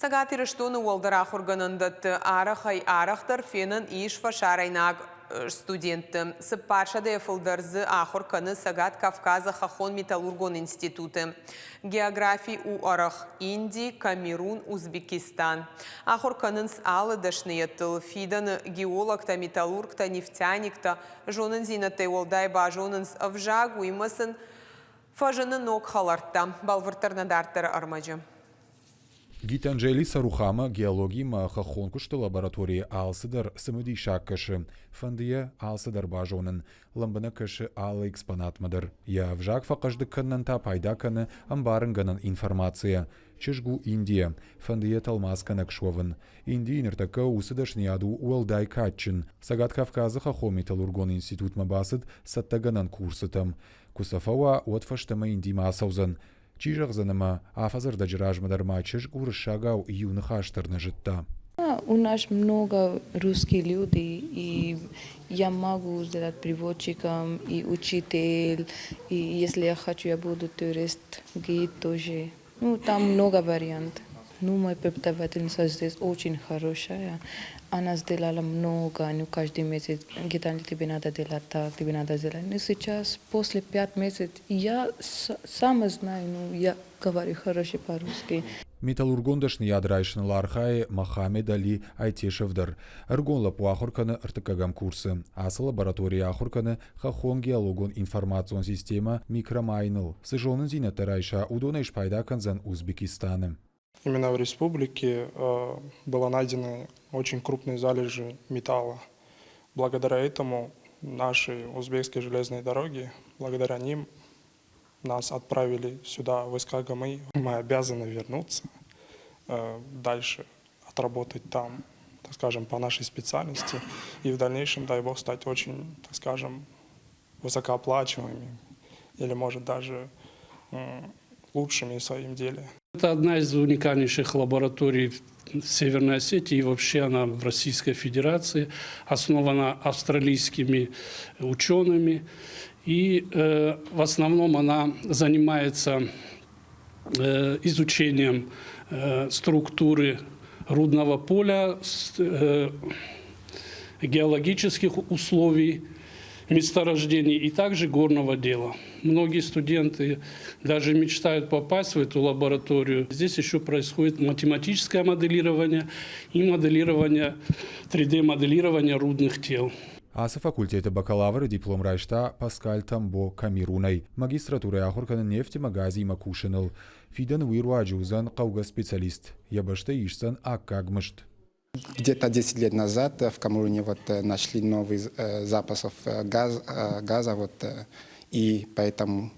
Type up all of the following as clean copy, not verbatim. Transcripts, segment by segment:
Цӕгат Ирыстоны уӕлдӕр ахуыргӕнӕндӕтты арӕхӕй-арӕхдӕр фенӕн ис фӕсарӕйнаг студентты. Цыппарсӕдӕйӕ фылдӕр дзы ахуыр кӕны Цӕгат Кавказы хӕххон-металлургон институты. Географи у уӕрӕх. Инди, Камерун, Узбекистан. Ахуыр кӕнынц алы дӕсныйӕдтыл. Фидӕны геологтӕ, металлургтӕ, нефтяниктӕ зонындзинӕдтӕй уӕлдай базонынц ӕвзаг, уыимӕ сын фӕзыны ног хӕлӕрттӕ. Бӕлвырддӕр нӕ дарддӕры ӕрмӕджы. Гитанджели Сарухамӕ геологимӕ хӕххон куысты лабораторийы алцыдӕр цымыдисаг кӕсы, фӕнды йӕ алцыдӕр базонын. Лӕмбынӕг кӕсы алы экспонатмӕ дӕр. Йӕ ӕвзаг фӕхъӕздыг кӕнынӕн та пайда кӕны ӕмбарынгӕнӕн информацийӕ. Чызг у Индийӕ, фӕнды йӕ тӕлмацгӕнӕг суӕвын. Индийы ныртӕккӕ уыцы дӕсныйад у уӕлдай кадджын. Цӕгат Кавказы хӕххон-металлургон институтмӕ бацыд цӕттӕгӕнӕн курсытӕм. Куы сӕ фӕуа, уӕд фӕстӕмӕ Индимӕ ацӕудзӕн. Чи зӕгъдзӕн ӕмӕ афӕдзы размӕ дӕр ма чызг уырыссагау иу ныхас дӕр нӕ зыдта. У нас много русские люди, и я могу сделать переводчиком, и учитель, и если я хочу, я буду турист, гид тоже. Ну, там много вариантов. Ну, моя преподавательница здесь очень хорошая. Она сделала много, ну, каждый месяц, где-то тебе надо делать так, тебе надо сделать. Но сейчас, после 5 месяцев, я сама знаю, ну, я говорю хорошо по-русски. Металлургон дӕсныйад райсыныл архайы Мохаммед Али Айтешев дӕр. Ӕрыгон лӕппу ахуыр кӕны ӕртыккӕгӕм курсы. Ацы лабораторийы ахуыр кӕны хӕххон геологон информацион системӕ Микромайныл. Цы зонындзинӕдтӕ райса, уыдонӕй спайда кӕндзӕн Узбекистаны. Именно в республике было найдены очень крупные залежи металла. Благодаря этому наши узбекские железные дороги, благодаря ним нас отправили сюда, в СКГМИ. Мы обязаны вернуться дальше, отработать там, так скажем, по нашей специальности и в дальнейшем, дай бог, стать очень, так скажем, высокооплачиваемыми или, может, даже лучшими в своем деле. Это одна из уникальнейших лабораторий в Северной Осетии и вообще она в Российской Федерации, основана австралийскими учеными. И в основном она занимается изучением структуры рудного поля, геологических условий месторождений и также горного дела. Многие студенты даже мечтают попасть в эту лабораторию. Здесь еще происходит математическое моделирование и моделирование, 3D-моделирование рудных тел. Ацы факультеты бакалавры диплом райста Паскаль Тамбо Камерунӕй. Магистратурӕйы ахуыр кӕны нефть ӕмӕ газимӕ кусыныл. Фидӕны уый руаджы уыдзӕн хъӕугӕ специалист. Йӕ бӕстӕ исдзӕн аккаг мызд. Где-то 10 лет назад в Камеруне вот нашли новые запасов газа, вот, и поэтому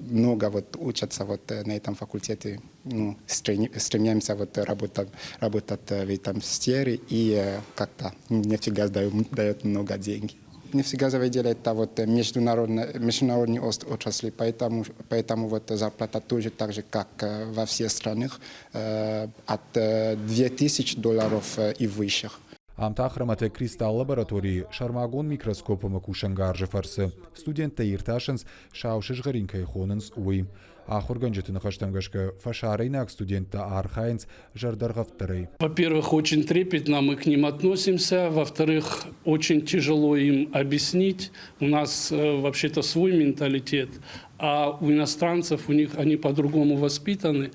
много вот учатся вот на этом факультете, ну, стремимся вот работать в этом сфере, и как-то нефтегаз дает много денег. Нефтегазовое дело – это вот международный отрасли, поэтому вот зарплата тоже так же, как во всех странах, от 2000 долларов и выше. Ам та Хроматек Кристалл лабораторийы сӕрмагонд микроскоп ӕмӕ кусӕнгарзы фӕрцы студенттӕ иртасынц, сау сызгъӕрин кӕй хонынц, уый. Ахуыргӕнджыты ныхӕстӕм гӕсгӕ фӕсарӕйнаг студенттӕ архайынц зӕрдӕргъӕвддӕрӕй. Во-первых, очень трепетно мы к ним относимся. Во-вторых, очень тяжело им объяснить. У нас вообще-то свой менталитет, а у иностранцев у них они по-другому воспитаны.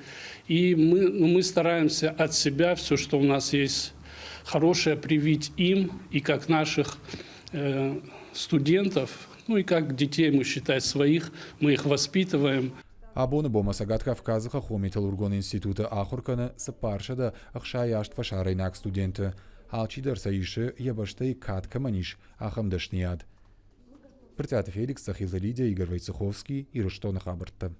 И мы, ну, мы стараемся от себя все, что у нас есть хорошее, привить им и как наших студентов, ну и как детей мы считаем своих, мы их воспитываем. Абоны бонмӕ Цӕгат Кавказы хӕххон-металлургон институты ахуыр кӕны 468 фӕсарӕйнаг студенты. Алчидӕр сӕ исы, йӕ бӕстӕйы кад кӕмӕн ис, ахӕм дӕсныйад. Брытъиаты Феликс, Цӕхилты Лидия, Игорь Войцеховский, Ирыстоны хабӕрттӕ.